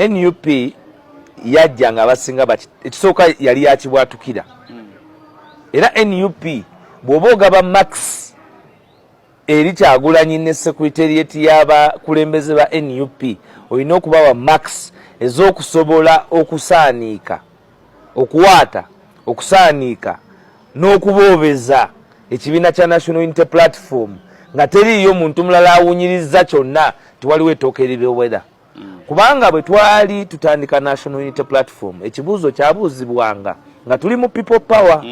NUP yajja nga abasinga ekisooka yali yakibwatukira. Era NUP bw'oba ogaba max eri Kyagulanyi ne secretariat y'abakulembeze ba NUP, olina okubawa max ez'okusobola okusaaniika, okuwaata, okusaaniika n'okuboobeza ekibiina kya National Unity Platform nga teriiyo muntu mulala awunyirizza kyonna, tiwaliwo ettooka eribewera. Kubanga bwe twali tutandika National Unity Platform, ekibuuzo kyabuuzibwanga nga tuli mu People Power,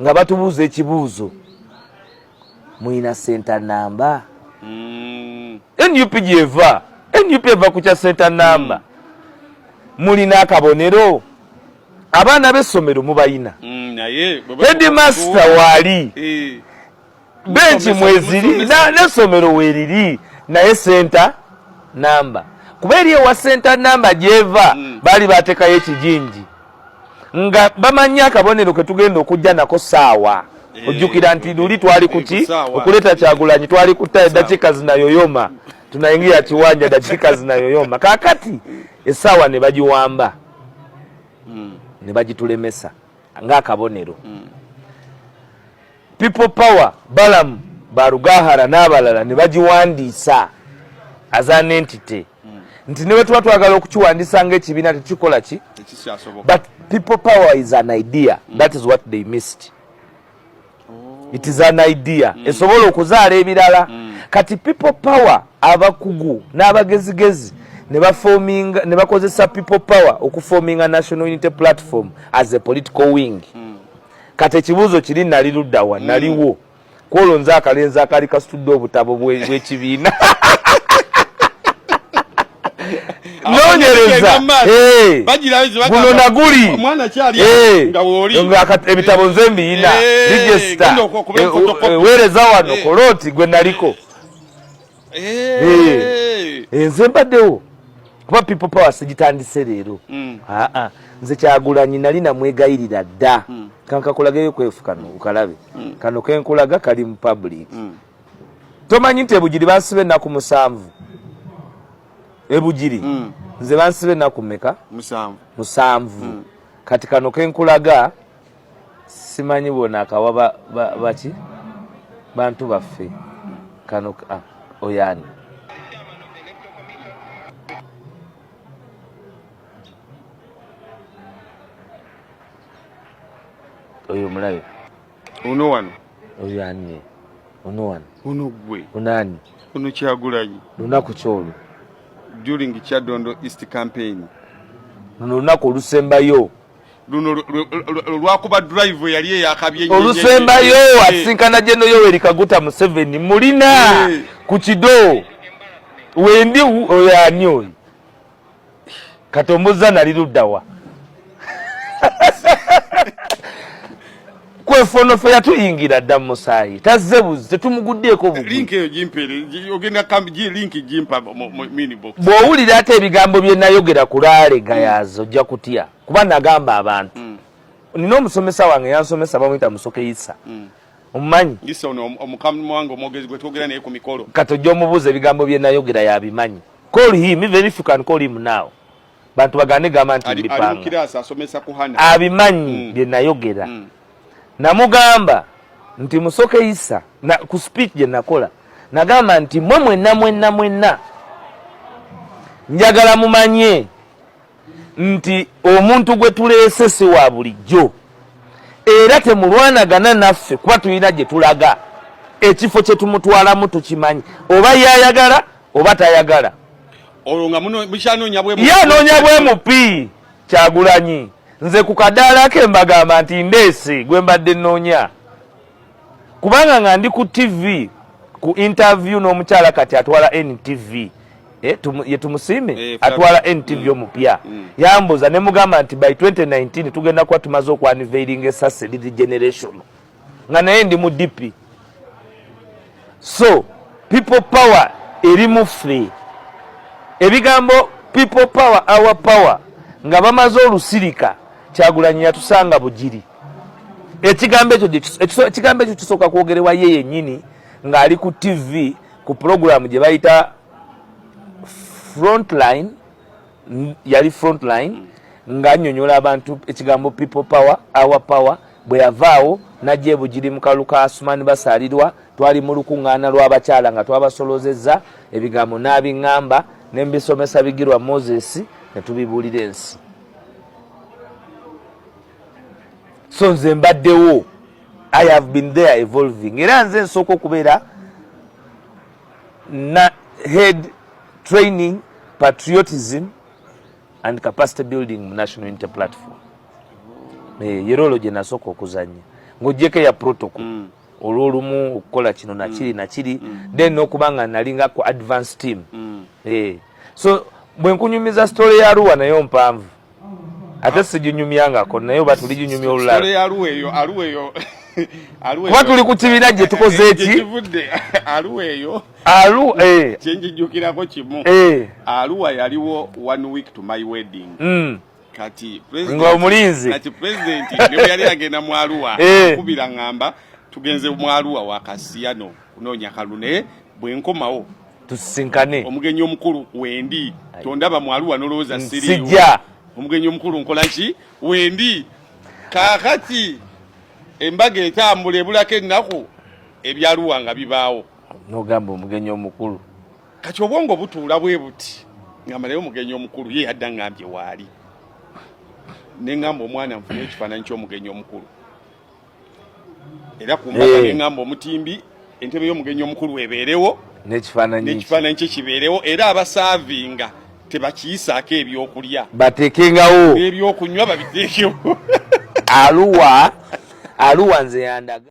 nga batubuuza ekibuuzo, "Mulina center number?" NUP gyeva, NUP eva ku kya center number. Mulina akabonero? Abaana b'essomero mubayina? Headmaster waali, benchi mweziri, n'essomero weeriri, naye center number? Kuba eri ewa center number gyeva, baali bateekayo ekijinji nga bamanyi akabonero ke tugenda okujja nako saawa. Ojjukira nti luli twali kuki okuleeta Kyagulanyi, twali kuta eddakiika zinayoyoma, tunaingia kiwanja dakika zinayoyoma. Kaakati essaawa ne bagiwamba ne bagitulemesa ng'akabonero. People Power, Balamu Barugahara n'abalala ne bagiwandiisa as an entity, nti ne bwe tuba twagala okukiwandiisa ng'ekibiina tekikola ki, but People Power is an idea. That is what they missed. It is an idea esobola okuzaala ebirala. Kati People Power, abakugu n'abagezigezi ne baforminga, ne bakozesa People Power okuforminga National Unity Platform as a political wing. Kati ekibuuzo kiri, nali luddawa? Naliwo kwolwo nze akalenzi akali kasitudde obutabo bw'ekibiina. Noonyereza guno naguli ebitabo nze mbiyina, register, weereza wano kolooti gwe naliko. Nze mbaddewo kuba People Power sigitandise leero. Aa, nze Kyagulanyi nali namwegayirira dda. Kankakulagayo kwefu kano okalabe. Kano kenkulaga kali mu public. Tomanyi nti ebugiri bansiba ennaku 7? Ebugiri nze bansiba ennaku meka? 7. 7. Kati kano kenkulaga simanyi bona akawa baki bantu baffe kano. Ah, oyani oyo omulabe? Ono wano. Oyo ani ono wano? Ono gwe. Onani? Ono Kyagulanyi. Lunaku kyolwo? During Kyadondo East campaign. Luno olunaku olusembayo. Luno lwakuba drive yali eyakabye. Olusembayo asinkana General Yoweri Kaguta Museveni mulina ku kido wendi. Oyo ani oyo? Kati ombuza nali luddawa? Kwefono fe yatuyingira dda mu musaayi, tazze buzi, tetumuguddeeko. Bw'owulira ate ebigambo bye nayogera ku rally Gayaza, ojja kutya, kuba nagamba abantu, nina omusomesa wange yansomesa, bamuyita Musoke Isa. Omumanyi? Kati ojja omubuuza ebigambo bye nayogera, yabimanyi. Call him, even if you can call him now. Bantu bagane gamba nti mbipanga, abimanyi bye nayogera. Namugamba nti Musoke Isa na, ku speech gye nakola nagamba nti mwe mwenna mwenna mwenna njagala mumanye nti omuntu gwe tuleese si wa bulijjo, era temulwanagana naffe kuba tulina gye tulaga, ekifo kye tumutwalamu tukimanyi, oba yayagala oba tayagala. Olwo nga mukyanoonya bwe ye anoonya bwe MP Kyagulanyi. Nze ku kadaala ke mbagamba nti ndeese gwe mbadde nnoonya, kubanga nga ndi ku TV ku interview n'omukyala kati atwala NTV, ye tumusiime, atwala NTV omupya, yambuuza ne mugamba nti by 2019 tugenda kuba tumaze okwaunveilinga esasi liri generation, nga naye ndi mu DP. So People Power eri mu ffe. Ebigambo "People Power, our power" nga bamaze olusirika, Kyagulanyi yatusanga Bugiri. Ekigambo ekyo ekigambo ekyo kisooka kwogerewa ye yennyini ng'ali ku TV ku puroguramu gye bayita Frontline. Yali frontline ng'annyonnyola abantu ekigambo people power, our power. Bwe yavaawo najja ebugiri mu kalulu ka Asuman Basaalirwa, twali mu lukuŋŋaana lw'abakyala nga twabasolozezza, ebigambo n'abiŋŋamba ne mbisomesa Bigirwa Moses ne tubibuulira ensi. So nze mbaddewo, I have been there evolving, era nze nsooka okubeera na head training, patriotism and capacity building mu National Unity Platform. Ye role gye nasooka okuzannya ng'ogyeko eya protocol olw'olumu okukola kino nakiri nakiri, then n'okuba nga nalinga ku advance team. So bwe nkunyumiza story ya Arua, nayo mpanvu, ate siginyumyangako, naye oba tuliginyumya olulala. Story ya Arua eyo, Arua eyo, Arua Kuba tuli ku kibiina gye tukoze eki? Kivudde Arua eyo. Alu Kyenjijjukirako kimu. Arua yaliwo one week to my wedding. Kati Ng'omulinzi. Kati president ne bwe yali agenda mu Arua, akubira ngamba tugenze mu Arua wa Kasiyano kunoonya kalulu, naye bwe nkomawo tusisinkane. Omugenyi omukulu wendi, tondaba mu Arua nolowooza siriiwo. Sijja. Omugenyi omukulu nkola ki? Wendi. Kaakati embaga etambula, ebulako ennaku, ebyaluwa nga bibaawo. N'ogamba omugenyi omukulu. Kati obwongo butuula bwe buti, ngamba naye omugenyi omukulu ye yadda ngambye waali, ne ngamba omwana nfune ekifaananyi ky'omugenyi omukulu, era ku mbaga ne ngamba omutimbi entebe y'omugenyi omukulu ebeerewo n'ekifaananyi kye. N'ekifaananyi kye kibeerewo, era abasaavinga tebakiyisaako ebyokulya, bateekengawo n'ebyokunywa babiteekewo. Aluwa, Aluwa nze yandaga.